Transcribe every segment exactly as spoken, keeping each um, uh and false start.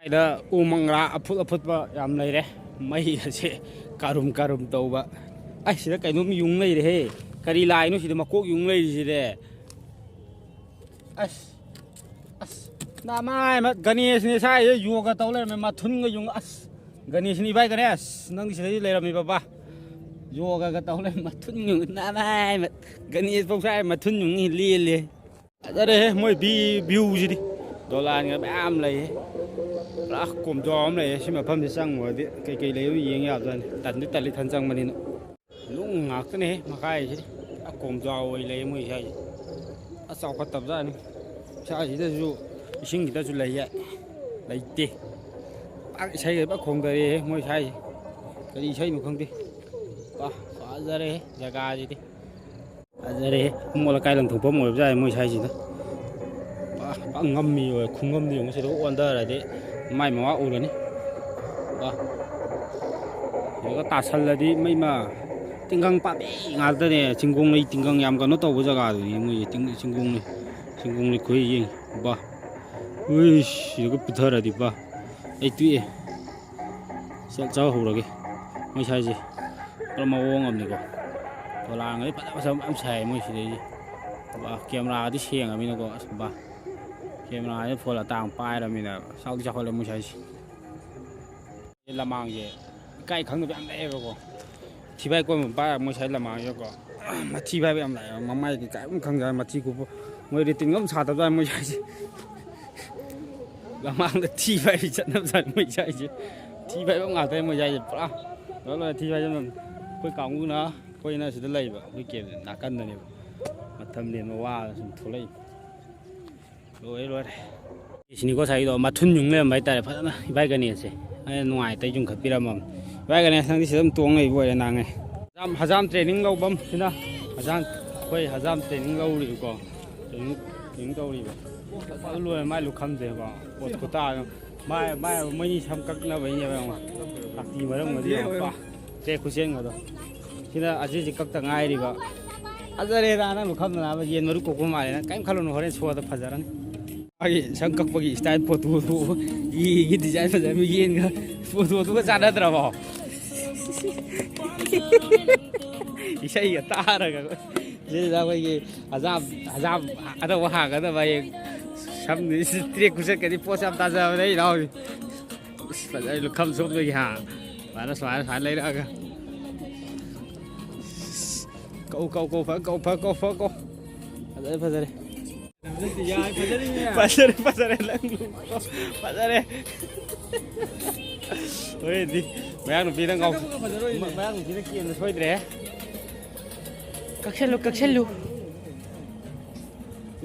ꯁꯤꯗ ꯎ ꯃꯪꯒ꯭ꯔꯥ ꯑꯐꯨꯠ ꯑꯐꯨꯠꯄ ꯌꯥꯝ ꯂꯩꯔꯦ꯫ ꯃꯩ ꯑꯁꯦ ꯀꯥꯔꯨꯝ ꯀꯥꯔꯨꯝ ꯇꯧꯕ꯫ ꯑꯩ ꯁꯤꯗ ꯀꯩꯅꯣꯝ ꯌꯨꯡ ꯂꯩꯔꯦꯍꯦ꯫ ꯀꯔꯤ ꯂꯥꯏꯅꯣ ꯁꯤꯗ ꯃꯀꯣꯛ ꯌꯨꯡ ꯂꯩꯔꯤꯁꯤꯗꯤ? ꯑꯁ, ꯑꯁ, ꯅꯃꯥꯏ ꯃꯠ, ꯒꯅꯦꯁꯅꯦ ꯁꯥꯏꯁꯦ ꯌꯣꯒ ꯇꯧ ꯂꯩꯔꯝꯃꯦ, ꯃꯊꯨꯟꯒ ꯌꯨꯡ꯫ ꯑꯁ, ꯒꯅꯦꯁꯅꯤ ꯚꯥꯏ ꯒꯅꯦꯁ, ꯅꯪꯗꯤ ꯁꯤꯗꯩ ꯂꯩꯔꯝꯃꯤ ꯕꯕꯥ꯫ ꯌꯣꯒꯒ ꯇꯧ ꯂꯩꯔꯝꯃꯦ, ꯃꯊꯨꯟ ꯌꯨꯡ, ꯅꯃꯥꯏ ꯃꯠ, ꯒꯅꯦꯁ ꯐꯥꯎ ꯁꯥꯏ ꯃꯊꯨꯟ ꯌꯨꯡ ꯂꯦꯜꯂꯦ꯫ ꯐꯖꯔꯦꯍꯦ, ꯃꯣꯏ ꯚꯤ-, ꯚ꯭ꯌꯨꯁꯤꯗꯤ꯫ ꯗꯣꯂꯥꯟꯒ ꯃꯌꯥꯝ ꯂꯩꯌꯦ꯫ ꯄꯨꯔꯥ ꯀꯣꯝꯖꯥꯎ ꯑꯃ ꯂꯩꯌꯦ꯫ ꯁꯤ ꯃꯐꯝꯁꯤ ꯆꯪꯉꯨꯔꯗꯤ ꯀꯩꯀꯩ ꯂꯩꯕꯅꯣ ꯌꯦꯡ ꯌꯥꯕꯖꯥꯠꯅꯤ꯫ ꯇꯟꯗꯤ ꯇꯜꯂꯤ ꯏꯊꯟ ꯆꯪꯕꯅꯤꯅ꯫ ꯅꯨꯡ ꯉꯥꯛꯇꯅꯦꯍꯦ ꯃꯈꯥꯏꯁꯤꯗꯤ꯫ ꯄꯨꯔꯥ ꯀꯣꯝꯖꯥꯎ ꯑꯣꯏ ꯂꯩꯌꯦ ꯃꯣꯏ ꯁ꯭ꯋꯥꯏꯁꯦ꯫ ꯑꯁ, ꯆꯥꯎꯈꯠꯇꯕꯖꯥꯠꯅꯤ꯫ ꯁ꯭ꯋꯥꯏꯁꯤꯗꯁꯨ ꯏꯁꯤꯡ ꯈꯤꯇꯁꯨ ꯂꯩ ꯌꯥꯏ꯫ ꯂꯩꯇꯦ꯫ ꯄꯥꯛ ꯏꯁꯩꯒ ꯄꯥꯛ ꯈꯣꯡꯗꯔꯦꯍꯦ ꯃꯣꯏ ꯁ꯭ꯋꯥꯏꯁꯦ꯫ ꯀꯔꯤ ꯏꯁꯩꯅꯣ ꯈꯪꯗꯦ꯫ ꯄꯥ-, ꯐꯖꯔꯦꯍꯦ ꯖꯒꯥꯁꯤꯗꯤ꯫ ꯐꯖꯔꯦꯍꯦ꯫ ꯑꯃꯣꯠ ꯑꯀꯥꯏ ꯂꯪꯊꯣꯛꯐꯝ ꯑꯣꯏꯕꯖꯥꯠꯅꯤ ꯃꯣꯏ ꯁ꯭ꯋꯥꯏꯁꯤꯅ꯫ ꯄꯥ-, ꯄꯥ ꯉꯝꯃꯤ ꯑꯣꯏ, ꯈꯨꯉꯝꯗꯤ ꯌꯦꯡꯉꯨ꯫ ꯁꯤꯗ ꯑꯣꯟꯊꯔꯗꯤ ꯃꯥꯏ ꯃꯋꯥ ꯎꯔꯅꯤ꯫ ꯄꯥ-, ꯁꯤꯗꯒ ꯇꯥꯁꯜꯂꯗꯤ ꯃꯩ ꯃꯥ-, ꯇꯤꯡꯈꯪ ꯄꯥꯝꯕꯤ ꯉꯥꯛꯇꯅꯦ꯫ ꯆꯤꯡꯒꯣꯡ ꯂꯩ ꯇꯤꯡꯈꯪ ꯌꯥꯝ ꯀꯩꯅꯣ ꯇꯧꯕ ꯖꯒꯥꯗꯨꯅꯤ ꯃꯣꯏꯁꯦ꯫ ꯇꯤꯡ-, ꯆꯤꯡꯒꯣꯡ ꯂꯩ, ꯆꯤꯡꯒꯣꯡ ꯂꯩꯈꯣꯏ ꯌꯦꯡꯉꯤ꯫ ꯕꯥ꯫ ꯎꯏꯁ, ꯁꯤꯗꯒ ꯄꯨꯊꯔꯗꯤ ꯕꯥ꯫ ꯑꯩ ꯇꯣꯛꯑꯦ꯫ ꯆꯥꯛ ꯆꯥ ꯍꯧꯔꯒꯦ꯫ ꯃꯣꯏ ꯁ꯭ꯋꯥꯏꯁꯦ ꯄꯨꯔꯥ ꯃꯑꯣꯡ ꯑꯃꯅꯤꯀꯣ꯫ ꯄꯣꯂꯥꯡꯒꯗꯤ ꯐꯖ ꯐꯖꯕ ꯃꯌꯥꯝ ꯁꯥꯏ ꯃꯣꯏ ꯁꯤꯗꯩꯁꯦ꯫ ꯕꯥ, ꯀꯦꯃꯦꯔꯥꯗꯤ ꯁꯦꯡꯉꯃꯤꯅꯀꯣ꯫ ꯑꯁ ꯕꯥ, ꯀꯦꯃꯦꯔꯥꯁꯦ ꯐꯣꯟ ꯑꯇꯥꯡꯕ ꯄꯥꯏꯔꯃꯤꯅ ꯆꯥꯎꯗꯤ ꯆꯥꯎꯈꯠꯂꯦ ꯃꯣꯏ ꯁ꯭ꯋꯥꯏꯁꯦ꯫ ꯂꯃꯥꯡꯁꯦ ꯏꯀꯥꯏ ꯈꯪꯗꯕ ꯌꯥꯝ ꯂꯩꯌꯦꯕꯀꯣ꯫ ꯊꯤꯕꯥꯏ ꯀꯣꯟꯕ ꯄꯥꯏꯔ ꯃꯣꯏ ꯁ꯭ꯋꯥꯏ ꯂꯃꯥꯡꯁꯤꯗꯀꯣ꯫ ꯃꯊꯤ ꯐꯥꯏꯕ ꯌꯥꯝ ꯂꯥꯛꯑꯦꯕ꯫ ꯃꯃꯥꯏ ꯀꯩꯀꯥ ꯑꯗꯨꯝ ꯈꯪꯖꯔꯦ ꯃꯊꯤ ꯀꯨꯞꯄ꯫ ꯃꯣꯏ ꯔꯤꯇꯤꯟꯒ ꯑꯃ ꯁꯥꯗꯕꯖꯥꯠꯅꯤ ꯃꯣꯏ ꯁ꯭ꯋꯥꯏꯁꯦ꯫ ꯂꯃꯥꯡꯗ ꯊꯤ ꯐꯥꯏꯕ ꯆꯠꯅꯕꯖꯥꯠꯅꯤ ꯃꯣꯏ ꯁ꯭ꯋꯥꯏꯁꯦ꯫ ꯊꯤ ꯐꯥꯏꯕ ꯉꯥꯛꯇꯅꯤ ꯃꯣꯏ ꯁ꯭ꯋꯥꯏꯁꯦ ꯄꯨꯔꯥ꯫ ꯂꯣꯏ ꯂꯣꯏ ꯊꯤ ꯐꯥꯏꯕ꯫ ꯑꯩꯈꯣꯏ ꯀꯥꯡꯕꯨꯅ, ꯑꯩꯈꯣꯏꯅ ꯁꯤꯗ ꯂꯩꯕ, ꯑꯩꯈꯣꯏ ꯀꯦꯝ ꯅꯥꯀꯟꯗꯅꯦꯕ꯫ ꯃꯇꯝ ꯂꯦꯟꯕ ꯋꯥꯗ ꯁꯨꯝ ꯊꯣꯛꯂꯛꯏ꯫ ꯂꯣꯏꯔꯦ, ꯂꯣꯏꯔꯦ꯫ ꯁꯤꯅꯤꯀꯣ ꯉꯁꯥꯏꯒꯤꯗꯣ ꯃꯊꯨꯟ ꯌꯨꯡ ꯂꯩꯔꯝꯕ ꯍꯥꯏꯇꯥꯔꯦ꯫ ꯐꯖꯅ ꯏꯕꯥꯏ ꯒꯅꯦꯁꯁꯦ ꯑꯩꯅ ꯅꯨꯡꯉꯥꯏꯇ ꯌꯨꯡꯈꯠꯄꯤꯔꯝꯃꯕꯅꯤ꯫ ꯏꯕꯥꯏ ꯒꯅꯦꯁ, ꯅꯪꯗꯤ ꯁꯤꯗ ꯑꯗꯨꯝ ꯇꯣꯡ ꯂꯩꯕ ꯑꯣꯏꯔꯦ ꯅꯥꯉꯦ꯫ ꯍꯖꯥꯝ, ꯍꯖꯥꯝ training ꯂꯧꯐꯝ ꯁꯤꯅ꯫ ꯍꯖꯥꯝ, ꯑꯩꯈꯣꯏ ꯍꯖꯥꯝ training ꯂꯧꯔꯤꯕꯀꯣ꯫ Training, training ꯇꯧꯔꯤꯕ꯫ ꯑꯗꯨ ꯂꯣꯏꯔꯦ ꯃꯥꯏ ꯂꯨꯈꯝꯁꯦꯀꯣ꯫ ꯄꯣꯠ ꯈꯨꯇꯥ ꯑꯃ꯫ ꯃꯥꯏ, ꯃꯥꯏ, ꯃꯣꯏꯅꯤ ꯁꯝ ꯀꯛꯅꯕꯩꯅꯦꯕ ꯌꯦꯡꯉꯣ꯫ ꯀꯥꯇꯤ ꯃꯔꯝꯒꯗꯤ ꯌꯦꯡꯉꯣ꯫ ꯄꯥ꯫ ꯆꯦ ꯈꯨꯆꯦꯟꯒꯗꯣ꯫ ꯁꯤꯅ ꯑꯁꯤꯁꯤ ꯀꯛꯇ ꯉꯥꯏꯔꯤꯕ꯫ ꯐꯖꯔꯦꯗ ꯅꯪ ꯂꯨꯈꯝꯗꯨꯅ ꯌꯦꯟ ꯃꯔꯨ ꯀꯣꯛꯄ ꯃꯥꯜꯂꯦ꯫ ꯅꯪ ꯀꯔꯤꯝ ꯈꯜꯂꯨꯅꯨ, ꯍꯣꯔꯦꯟ ꯁꯣꯗ ꯐꯖꯔꯅꯤ꯫ ꯃꯥꯒꯤ ꯁꯝ ꯀꯛꯄꯒꯤ style, ꯐꯣꯇꯣꯗꯨ, ꯌꯦꯟꯒꯤ design ꯐꯖꯕ, ꯌꯦꯟꯒ ꯐꯣꯇꯣꯗꯨꯒ ꯆꯥꯟꯅꯗ꯭ꯔꯕꯣ? ꯏꯁꯩꯒ ꯇꯥꯔꯒ꯫ ꯁꯤꯗ ꯑꯩꯈꯣꯏꯒꯤ ꯍꯖꯥꯝ, ꯍꯖꯥꯝ ꯑꯅꯧꯕ ꯍꯥꯡꯒꯗꯕ ꯍꯌꯦꯡ꯫ ꯁꯝ track ꯈꯨꯆꯠꯀꯗꯤ ꯄꯣꯠꯁꯨ ꯌꯥꯝ ꯇꯥꯖꯕꯅꯦ ꯑꯩ ꯏꯅꯥꯎꯁꯦ꯫ ꯏꯁ, ꯐꯖꯔꯦ ꯂꯨꯈꯝ ꯁꯣꯝꯗꯒꯤ ꯍꯥ꯫ ꯁꯨꯃꯥꯏꯅ, ꯁꯨꯃꯥꯏꯅ, ꯁꯨꯃꯥꯏꯅ ꯂꯩꯔꯛꯑꯒ꯫ ꯀꯧ, ꯀꯧ, ꯀꯧ, ꯐ ꯀꯧ, ꯐ ꯀꯧ, ꯐ ꯀꯧ꯫ ꯐꯖꯔꯦ, ꯐꯖꯔꯦ꯫ ꯌꯥꯏ, ꯐꯖꯔꯤꯅꯦ꯫ ꯐꯖꯔꯦ, ꯐꯖꯔꯦ, ꯅꯪ ꯐꯖꯔꯦ꯫ ꯍꯣꯔꯦꯟꯗꯤ ꯃꯌꯥꯡ ꯅꯨꯄꯤꯅ ꯉꯥꯎ-, ꯐꯖꯔꯣꯏꯅꯦ꯫ ꯃ-, ꯃꯌꯥꯡ ꯅꯨꯄꯤꯅ ꯀꯦꯟꯕ ꯁꯣꯏꯗ꯭ꯔꯦ꯫ ꯀꯛꯁꯜꯂꯨ, ꯀꯛꯁꯜꯂꯨ꯫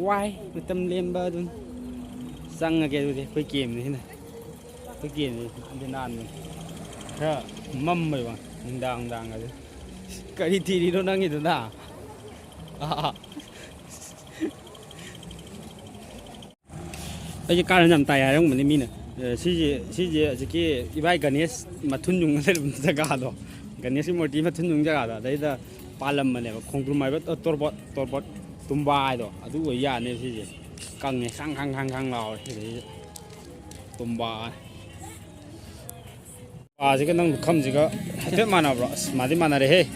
ꯋꯥꯏ, ꯃꯇꯝ ꯂꯦꯟꯕ ꯑꯗꯨꯝ ꯆꯪꯉꯒꯦ ꯑꯗꯨꯗꯤ꯫ ꯑꯩꯈꯣꯏ ꯀꯦꯝꯅꯤ ꯁꯤꯅ꯫ ꯑꯩꯈꯣꯏ ꯀꯦꯝꯅꯤ꯫ ꯑꯗꯨ ꯅꯥꯟꯕꯅꯤ꯫ ꯈꯔ ꯃꯝꯕꯩ ꯋꯥꯅꯤ꯫ ꯅꯨꯡꯗꯥꯡ, ꯅꯨꯡꯗꯥꯡꯒꯁꯦ꯫ ꯀꯔꯤ ꯊꯤꯔꯤꯅꯣ ꯅꯪꯒꯤꯗꯨꯅ? ꯑꯥ꯫ ꯑꯩꯁꯦ ꯀꯥꯔꯟ ꯌꯥꯝ ꯇꯥꯏ ꯍꯥꯏꯔꯝꯒꯅꯤ ꯃꯤꯅ꯫ ꯑꯦ, ꯁꯤꯁꯦ, ꯁꯤꯁꯦ ꯍꯧꯖꯤꯛꯀꯤ ꯏꯕꯥꯏ ꯒꯅꯦꯁ ꯃꯊꯨꯟ ꯌꯨꯡꯉ ꯂꯩꯔꯝꯕ ꯖꯒꯥꯗꯣ, ꯒꯅꯦꯁꯀꯤ ꯃꯨꯔꯇꯤ ꯃꯊꯨꯟ ꯌꯨꯡ ꯖꯒꯥꯗꯣ, ꯑꯗꯩꯗ ꯄꯥꯜꯂꯝꯕꯅꯦꯕ꯫ ꯈꯣꯡꯗ꯭ꯔꯨꯝ ꯍꯥꯏꯕ, ꯑ, ꯇꯣꯔꯕꯣꯠ, ꯇꯣꯔꯕꯣꯠ ꯇꯨꯝꯕꯥ ꯍꯥꯏꯗꯣ, ꯑꯗꯨ ꯑꯣꯏ ꯌꯥꯅꯦꯕ ꯁꯤꯁꯦ꯫ ꯀꯪꯉꯦ, ꯈꯪ ꯈꯪ ꯈꯪ ꯈꯪ ꯂꯥꯎꯔꯦ ꯁꯤꯗꯩꯁꯤꯗ꯫ ꯇꯨꯝꯕꯥ꯫ ꯇꯨꯝꯕꯥꯁꯤꯒ ꯅꯪ ꯂꯨꯈꯝꯁꯤꯒ ꯍꯥꯏꯐꯦꯠ ꯃꯥꯟꯅꯕ꯭ꯔꯣ? ꯑꯁ, ꯃꯥꯟꯗꯤ ꯃꯥꯟꯅꯔꯦꯍꯦ꯫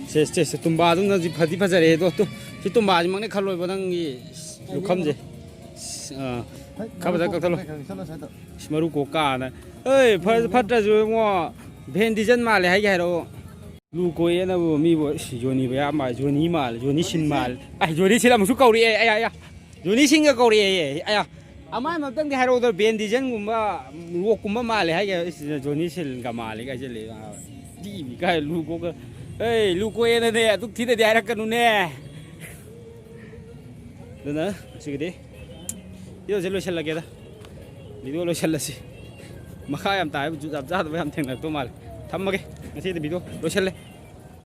ꯁꯦ, ꯁꯦ, ꯁꯦ, ꯇꯨꯝꯕꯥꯗꯨꯅ ꯐꯗꯤ ꯐꯖꯔꯦ ꯑꯗꯣ꯫ ꯇꯨ, ꯁꯤ ꯇꯨꯝꯕꯥꯁꯤꯃꯛꯅꯦ ꯈꯜꯂꯣꯏꯕ ꯅꯪꯒꯤ ꯂꯨꯈꯝꯁꯦ꯫ ꯑꯥ, ꯈꯔ ꯐꯖꯅ ꯀꯛꯊꯠꯂꯣ꯫ ꯆꯠꯂꯣ, ꯆꯠꯂꯣ꯫ ꯏꯁ, ꯃꯔꯨ ꯀꯣꯛ ꯀꯥꯅ꯫ ꯑꯩ, ꯐ-, ꯐꯠꯇ꯭ꯔꯁꯨ ꯏꯕꯨꯡꯉꯣ, ꯚꯦꯟ ꯗꯤꯖꯟ ꯃꯥꯜꯂꯦ ꯍꯥꯏꯒꯦ ꯍꯥꯏꯔꯛꯑꯣ꯫ ꯂꯨ ꯀꯣꯛꯑꯦꯅꯕꯨ ꯃꯤꯕꯨ, ꯏꯁ, ꯖꯣꯅꯤꯕꯨ ꯌꯥꯝ ꯃꯥꯜꯂꯦ, ꯖꯣꯅꯤ ꯃꯥꯜꯂꯦ, ꯖꯣꯅꯤ ꯁꯤꯟ ꯃꯥꯜꯂꯦ꯫ ꯑꯩ, ꯖꯣꯅꯤ ꯁꯤꯟ ꯑꯃꯨꯛꯁꯨ ꯀꯧꯔꯛꯑꯦ꯫ ꯑꯌꯥ, ꯑꯌꯥ꯫ ꯖꯣꯅꯤ ꯁꯤꯟꯒ ꯀꯧꯔꯛꯑꯦ꯫ ꯑꯌꯥ꯫ ꯑꯃ ꯑꯃꯇꯪꯗꯤ ꯍꯥꯏꯔꯛꯎꯗ, ꯚꯦꯟ ꯗꯤꯖꯟꯒꯨꯝꯕ, ꯔꯣꯛꯀꯨꯝꯕ ꯃꯥꯜꯂꯦ ꯍꯥꯏꯒꯦ꯫ ꯏꯁ, ꯖꯣꯅꯤ ꯁꯤꯟꯒ ꯃꯥꯜꯂꯦ ꯀꯥꯏꯁꯤꯜꯂꯦ꯫ ꯗꯤꯕꯤ ꯀꯥꯏ ꯂꯨ ꯀꯣꯛꯀ-, ꯑꯩ, ꯂꯨ ꯀꯣꯛꯑꯦꯅꯅꯦ ꯑꯗꯨꯛ ꯊꯤꯅꯗꯤ ꯍꯥꯏꯔꯛꯀꯅꯨꯅꯦ꯫ ꯑꯗꯨꯅ ꯉꯁꯤꯒꯤꯗꯤ ꯚꯤꯗꯤꯑꯣꯁꯦ ꯂꯣꯏꯁꯤꯜꯂꯒꯦꯗ꯫ ꯚꯤꯗꯤꯑꯣ ꯂꯣꯏꯁꯤꯜꯂꯁꯤ꯫ ꯃꯈꯥ ꯌꯥꯝ ꯇꯥꯏ, ꯖꯨꯠ ꯌꯥꯝ ꯆꯥꯗꯕ ꯌꯥꯝ ꯊꯦꯡꯅꯔꯛꯇꯧ ꯃꯥꯜꯂꯦ꯫ ꯊꯝꯃꯒꯦ꯫ ꯉꯁꯤꯗꯤ ꯚꯤꯗꯤꯑꯣ ꯂꯣꯏꯁꯤꯜꯂꯦ꯫